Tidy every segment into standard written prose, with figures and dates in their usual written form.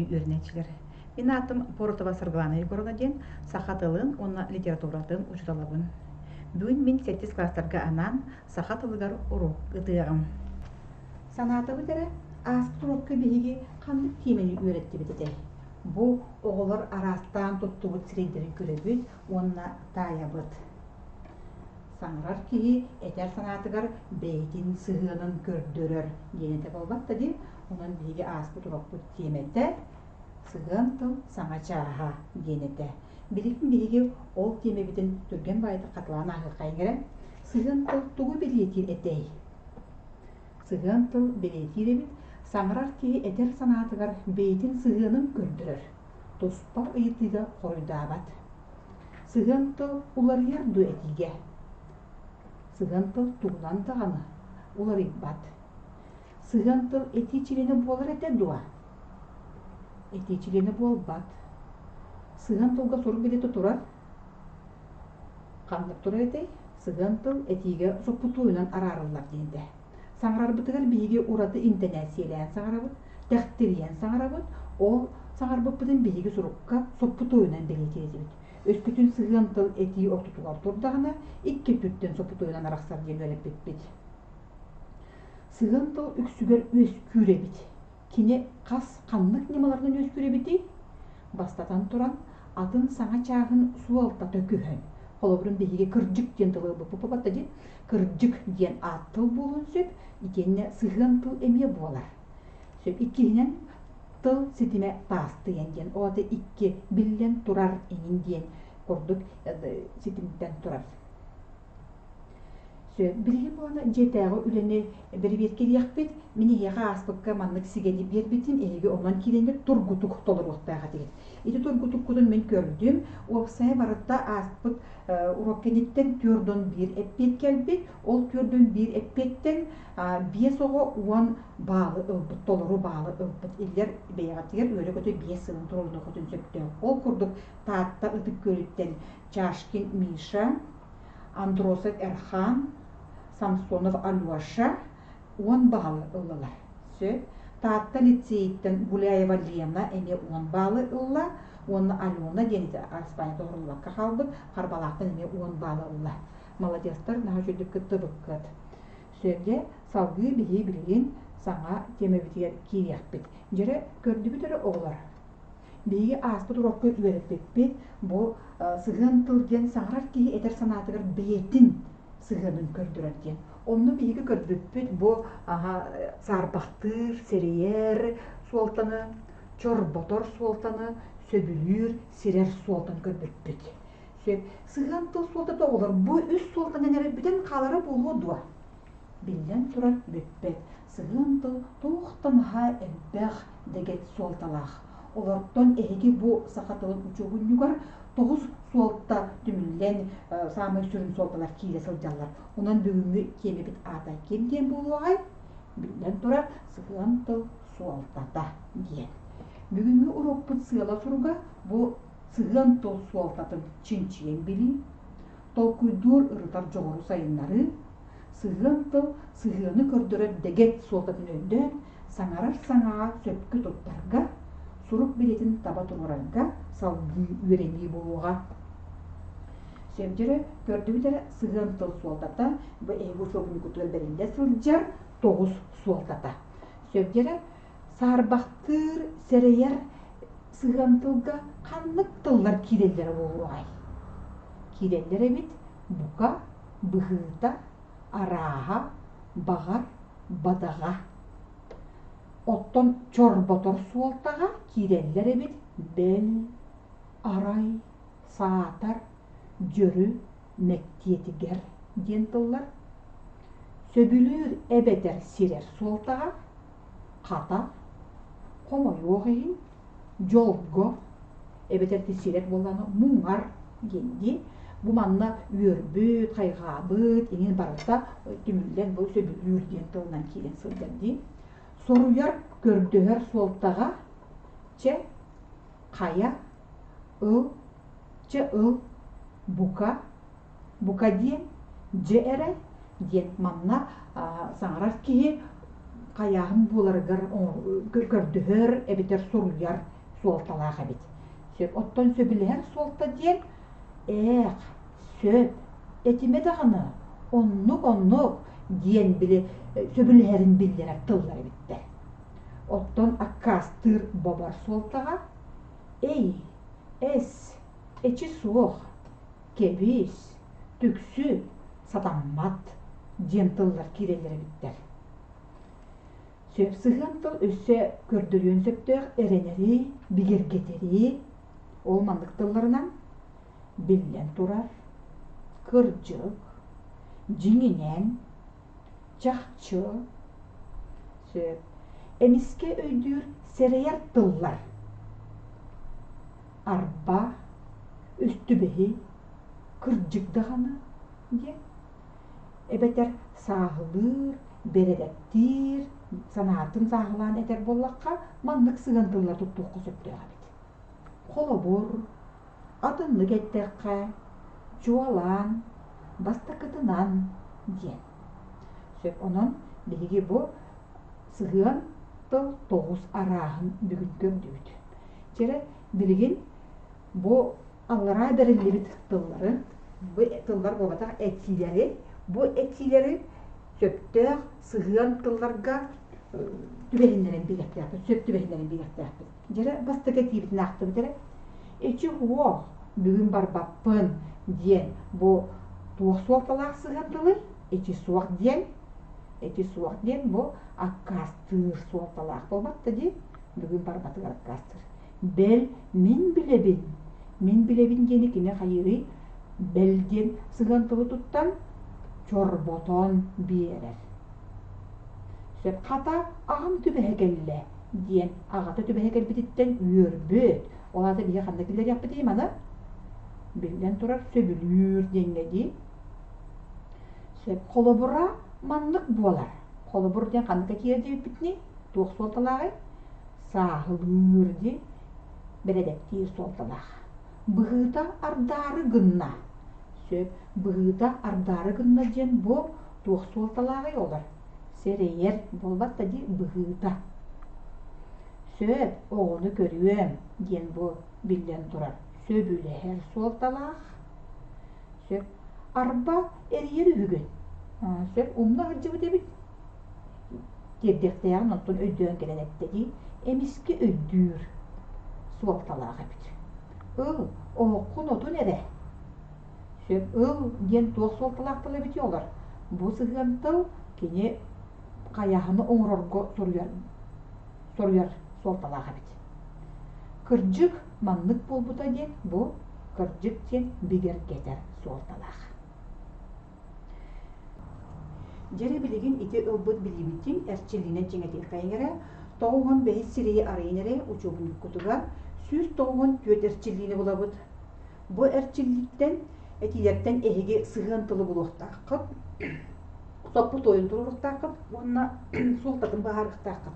Күндү үөрэнээччилэр! Мин аатым Поротова Саргылана Егоровна диэн саха тылын уонна литературатын учууталабын. Бүгүн мин сэттис класстарга анаан саха тылыгар уруок ытыаҕым. Санаатыбыт эрэ, ааспыт уруокка биһиги ханнык тиэмэни үөрэттибит этэй? Бу оҕолор араастаан туттубут сирэйдэрин көрөбүт уонна таайабыт. Саҥарар киһи этэр санаатыгар бэйэтин сыһыанын көрдөрөр диэн этэ буолбат да дии. Онон биһиги ааспыт уруокпут тиэмэтэ «Сыһыан тыл саҥа чааһа» диэн этэ. Билигин биһиги ол тиэмэбитин түргэн баҕайытык хатылаан ааһыаххайыҥ эрэ. Сыһыан тыл тугу бэлиэтиир этэй? Сыһыан тыл бэлиэтиир эбит, саҥарар киһи этэр санаатыгар бэйэтин сыһыанын көрдөрөр, туспа ыйытыыга хоруйдаабат. Сыһыан тыл уларыйар дуо этиигэ? Сыһыан тыл тугунан даҕаны уларыйбат. Сыһыан тыл этии чилиэнэ буолар этэ дуо? Этии чилиэнэ буолбат. Сыһыан тылга сурук билиэтэ турар. Ханнык турар этэй? Сыһыан тыл этиигэ соппутуойунан араарыллар диэн этэ. Саҥарарбытыгар биһиги ураты интэнээссийэлээн саҥарабыт, тэхтирийэн саҥарабыт, ол саҥарбыппытын биһиги сурукка соппутуойунан бэлиэтиир этибит. Өскөтүн сыһыан тыл этии ортотугар турдаҕына, икки өттүттэн соппутуойунан арахсар диэн үөрэппиппит. Сыһыан тыл үксүгэр үөскүүр эбит. Кини хас ханнык ньымаларынан үөскүүр эбитий? Бастатан туран, атын саҥа чааһын суолтата көһөн. Холобурун биһиги кырдьык диэн тылы ылбыппыт дии. Кырдьык диэн аат тыл буолуон сөп, итиэннэ сыһыан тыл эмиэ буолар. Сөп. Иккиһинэн, тыл ситимэ таастыйан диэн, ол аата икки биллэн турар иҥин диэн курдук ситимтэн турар. Сөп. Билигин буолана дьиэтээҕи үлэни бэрэбиэркэлиэхпит. Мин эһиэхэ ааспыкка маннык сигэни биэрбитим, эһиги онон киирэҥҥит тургутук толоруохтаах этигит. Ити тургутуккутун мин көрдүм. Уопсайа барыта ааспыт уруок кэнниттэн 41 эппиэт кэлбит. Ол 41 эппиэттэн биэс оҕо 10 баалы ылбыт, толору баалы ылбыт. Иллэр бэйэҕитигэр үөрэ-көтө биэс сылын туруорунуоххутун сөптөөх. Ол курдук Таатта Ытык Күөлүттэн Чашкин Миша, Андросов Эрхан, Самсонов Алеша 10 баалы ыллылар. Сөп. Таатта лицейиттэн Гуляева Лена эмиэ 10 баалы ылла уонна Алена диэн ити араспаанньа толоруллубакка хаалбыт Харбалаахтан эмиэ 10 баалы ылла. Маладьыастар, наһаа үчүгдүк кыттыбыккыт. Сөп салгыы биһи билигин саҥа тиэмэбитигэр киириэхпит. Дьэрэ, көрдүбүт эрэ оҕолор? Биһиги ааспыт уруокка үөрэппиппит бу сыһыан тыл диэн саҥарар киһи этэр санаатыгар бэйэтин сыһыанын көрдөрөр диэн. Онно биһиги көрбүппүт бу саарбахтыыр, сэрэйэр суолтаны, чорботор суолтаны, сөбүлүүр, сирэр суолтаны көрбүппүт. Сөп. Сыһыан тыл суолтата оҕолор бу үс суолтанан эрэ бүтэн хаалара буолуо дуо? Биллэн турар, бүппэт. Сыһыан тыл туох да наһаа элбэх дэгэт суолталаах. Олортон эһиги бу саха тылын учуобунньугар тоҕус суолта түмүллэн саамай сүрүн суолталар киирэ сылдьаллар. Онон бүгүҥҥү тиэмэбит аата ким диэн буолуоҕай? Биллэн турар, сыһыан тыл суолтата диэн. Бүгүҥҥү уруокпут сыала-соруга бу сыһыан тыл суолтатын чинчийэн билии, толкуйдуур, ырытар дьоҕуру сайыннарыы, сыһыан тыл сыһыаны көрдөрөр дэгэт суолтатын өйдөөн, саҥарар саҥаҕа сөпкө туттарга, сурук билиэтин таба туруорарга салгыы үөрэнии буолуоҕа. Сөбдөрө көрдүбүт эрэ сыһыан тыл суолтата бу эһиги учуобунньуккутугар бэриллэ сылдьар тоҕус суолтата. Сөбдөрө саарбахтыыр, сэрэйэр сыһыан тылга ханнык тыллар киирэллэрэ буолуоҕай? Киирэллэр эбит бука, быһыыта, арааһа, баҕар, бадаҕа. Оттон чорботор суолтаҕа киирэллэр эбит бэл, арай, саатар, дьөрү, мэктиэтигэр диэн тыллар. Сөбүлүүр эбэтэр сирэр суолтаҕа хата, хомойуох иһин, дьолго эбэтэр сирэр буоллаҕына муҥар диэн дии. Бу манна үөрбүт, хайҕаабыт иҥин барыта түмүллэн бу сөбүлүүр диэн тылынан киирэн сылдьар дии. Соруйар, көрдөһөр суолтаҕа чэ, хайа, ыл, чэ ыл, бука, Бука диэн, дьэ эрэ диэн манна саҥарар киһи хайааһын буоларыгар көрдөһөр эбэтэр суруйар. суолталаах эбит. Сөп. Оттон сөбүлэһэр суолта диэн ээх, сөп, этимэ даҕаны, оннук-оннук диэн били сөбүлэһэрин биллэрэр тыллар эбиттэр. Оттон аккаастыыр бобор суолтаҕа эй, эс, эчи суох, кэбис, түксү, сатаммат диэн тыллар киирэллэр эбиттэр. Сөп сыһыан тыл өссө көрдөрүөн сөптөөх эрэнэри, бигэргэтэри, ол маннык тылларынан биллэн турар, кырдьык, дьиҥинэн, чахчы, сөп, эмискэ өйдүүр сэрэйэр тыллар арба, өстүбэһи, кырдьык даҕаны диэн эбэтэр сааһылыыр, бэрэдэктиир, санаатын сааһылаан этэр буоллахха, маннык сыһыан тыллар туттуохха сөптөөх эбит. Холобур, атыннык эттэххэ, чуолаан, бастакытынан диэн. Сөп, онон биһиги бу сыһыан тыл тоҕус арааһын бүгүн көрдүбүт. Чэрэ, билигин бу аллараа бэриллибит тыллары, бу тыллар буолбатах этиилэри, бу этиилэри сөптөөх сыһыан тылларга түбэһиннэрэн биэриэхтээхпит, сөп түбэһиннэрэн биэриэхтээхпит. Дьэрэ бастакы этиибитин аахтыбыт эрэ. Эчи уох, бүгүн барбаппын диэн бу туох суолталаах сыһыан тылый? Эчи суох диэн, эчи суох диэн бу аккаастыыр суолталаах буолбат да дии. Бүгүн барбатыгар аккаастыыр. Бэл, мин билэбин, мин билэбин диэни кини хайыырый? Бэл диэн сыһыан тылы туттан, чорботон биэрэр. Сөп хата аҕам түбэһэ кэллэ диэн аҕата түбэһэ кэлбититтэн үөрбүт. Ол аата биһи ханна киллэриэхпитий маны? Биллэн турар, сөбүлүүр диэҥҥэ дии. Сөп холобура маннык буолар. Холобур диэн ханнык киирэр диэбиппитиний? Туох суолталааҕый? Сааһылыыр дии, бэрэдэктиир суолталаах. Быһыыта ардаары гынна. Сөп, быһыыта ардаары гынна диэн бу туох суолталааҕый олор? Сэрэйэр буолбат да дии быһыыта. Сөп, оҕону көрүөм диэн бу биллэн турар сөбүлэһэр суолталаах. Сөп, арба эрийэр үһүгүн. Сөп, умна сылдьыбыт эбит тиэрдиэхтээҕин онтон өйдөөн кэлэн эттэ дии, эмискэ өйдүүр суолталаах эбит. Ыл, оһоххун отун эрэ. Сөп, ыл диэн туох суолталаах тыл эбитий олор? Бу сыһыан тыл кини хайаһыны оҥорорго соруйар, соруйар суолталаах эбит. Кырдьык маннык буолбута диэн бу кырдьык диэн бигэргэтэр суолталаах. Дьэрэ билигин ити ылбыт билиибитин эрчиллиинэн чиҥэтиэххэйиҥ эрэ, 95 сирэйи арыйан эрэ учуобунньуккутугар 194 эрчиллиини булабыт. Бу эрчиллииттэн, этиилэртэн эһиги сыһыан тылы булуохтааххыт, соппутуойун туруоруохтааххыт уонна суолтатын быһаарыахтааххыт.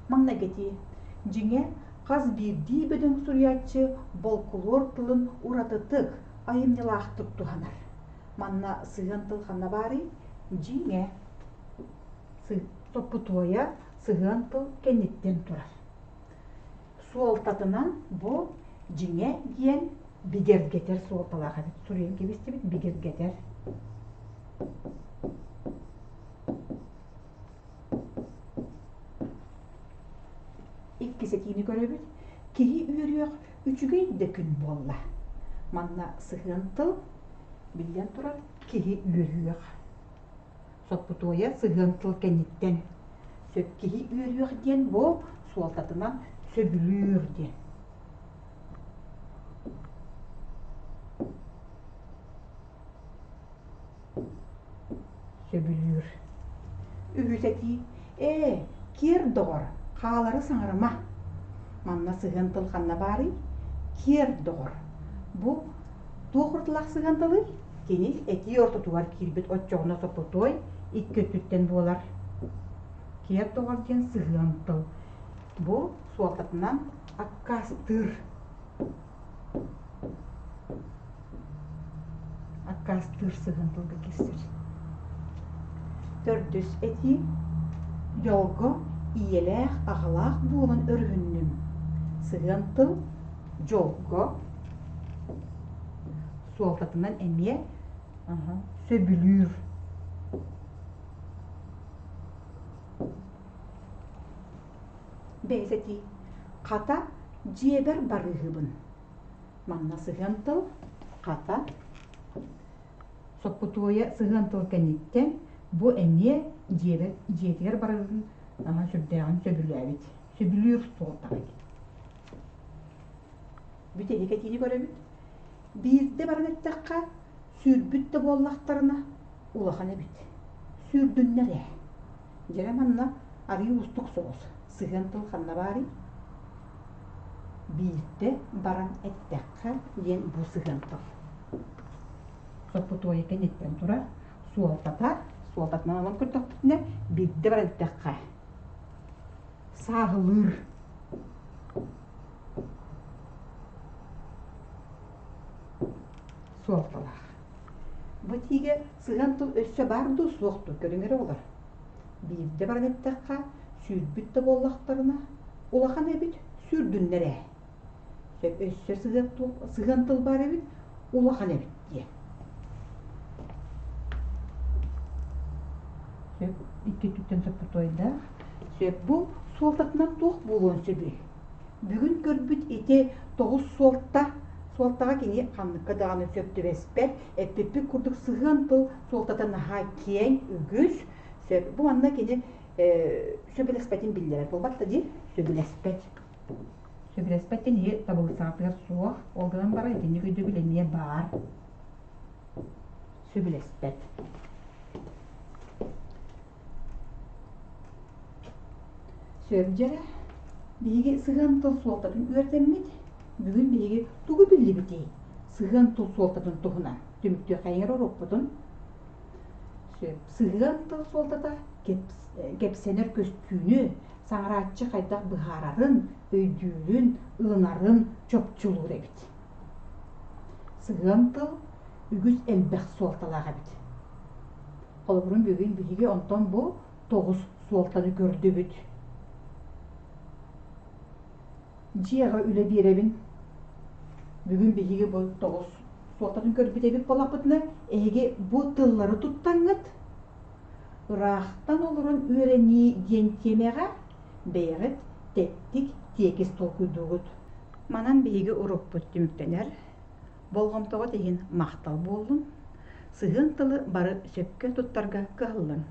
Маҥнайгы этии. Дьиҥэ, хас биирдии бөдөҥ суруйааччы болкулуор тылын уратытык, айымньылаахтык туһанар. Манна сыһыан тыл ханна баарый? Дьиҥэ, соппутуойа сыһыан тыл кэнниттэн турар. Суолтатынан бу дьиҥэ диэн бигэргэтэр суолталаах эбит. Суруйан кэбистибит бигэргэтэр. Иккис этиини көрөбүт. Киһи үөрүөх үчүгэй да күн буолла. Манна сыһыан тыл, биллэн турар, киһи үөрүөх. Соппутуойа сыһыан тыл кэнниттэн. Сөп киһи үөрүөх диэн бу суолтатынан сөбүлүүр диэн. Сөбүлүүр. Үһүс этии: Ээ, киэр доҕор, хаалары саҥарыма. Манна сыһыан тыл ханна баарый? Киэр доҕор. Бу туох уратылаах сыһыан тылый? Кини этии ортотугар киирбит оччоҕуна соппутуой икки өттүттэн буолар. Киэр доҕор диэн сыһыан тыл. Бу суолтатынан аккаастыыр. Аккаастыыр сыһыан тылга киирсэр. Төрдүс этии дьолго Ийэлээх, аҕалаах буолан өрүһүннүм. Сыһыан тыл дьолго суолтатынан эмиэ сөбүлүүр. Бэйэс этии. Хата, дьиэбэр барыыһыбын. Манна сыһыан тыл хата Соппутуойа сыһыан тыл кэнниттэн бу эмиэ дьиэбэр дьиэтигэр барарын наһаа сүрдээҕин сөбүлээбит. Сөбүлүүр суолтаҕа Бүтэһик этиини көрөбүт. Биирдэ баран эттэххэ, сүүрбүт да буоллахтарына улахан эбит. Сүүрдүннэр ээ. Дьэрэ манна арыый уустук соҕус. Сыһыан тыл ханна баарый? Биирдэ баран эттэххэ диэн бу сыһыан тыл. Соппутуойа кэнниттэн турар суолтата, суолтатынан ылан көрдөхпүтүнэ, биирдэ баран эттэххэ сааһылыыр. Суолталаах. Бу этиигэ сыһыан тыл өссө баар дуу, суох дуу көрүҥ эрэ буолар. Биирдэ баран эттэххэ, сүүрбүт да буоллахтарына, улахан эбит, сүүрдүннэр ээ. Сөп өссө сыһыан тыл, сыһыан тыл баар эбит, улахан эбит диэн. Сөп икки өттүттэн соппутуойдаах. Сөп бу суолтатынан туох буолуон сөбүй? Бүгүн көрбүт ити тоҕус суолта суолтаҕа кини ханныкка даҕаны сөп түбэспэт, эппиппит курдук сыһыан тыл суолтата наһаа киэҥ, үгүс. Сөп. Бу манна кини сөбүлэспэтин биллэрэр. Буолбат да дии, сөбүлэспэт. Сөбүлэспэт диэн иһи табылысаатыгар суох. Ол гынан баран итинник өйдөбүл эмиэ баар. Сөбүлэспэт. Сөп дьэрэ, биһиги сыһыан тыл суолтатын үөрдэммит, бүгүн биһиги тугу биллибитий? Сыһыан тыл суолтатын туһунан түмүктүөххэйиҥ эрэ урукпутун. Сөп. Сыһыан тыл суолтата кэпсэнэр көстүүнү, саҥарааччы хайдах быһаарарын, өйдүүрүн, ылынарын чопчулуур эбит. Сыһыан тыл үгүс элбэх суолталаах эбит. Холобурун бүгүн биһиги онтон бу тоҕус суолтаны көрдүбүт. Дьиэҕэ үлэ биэрэбин. Бүгүн биһиги бу тоҕус суолтатын көрбүт эбит буоллахпытына, эһиги бу тыллары туттаҥҥыт ыраахтан олорон үөрэнии диэн тиэмэҕэ бэйэҕит тэттик тиэкис толкуйдуугут. Манан биһиги урукпут түмүктэнэр. Болҕомтоҕут иһин махтал буоллун. Сыһыан тылы бары сөпкө туттарга кыһаллыҥ.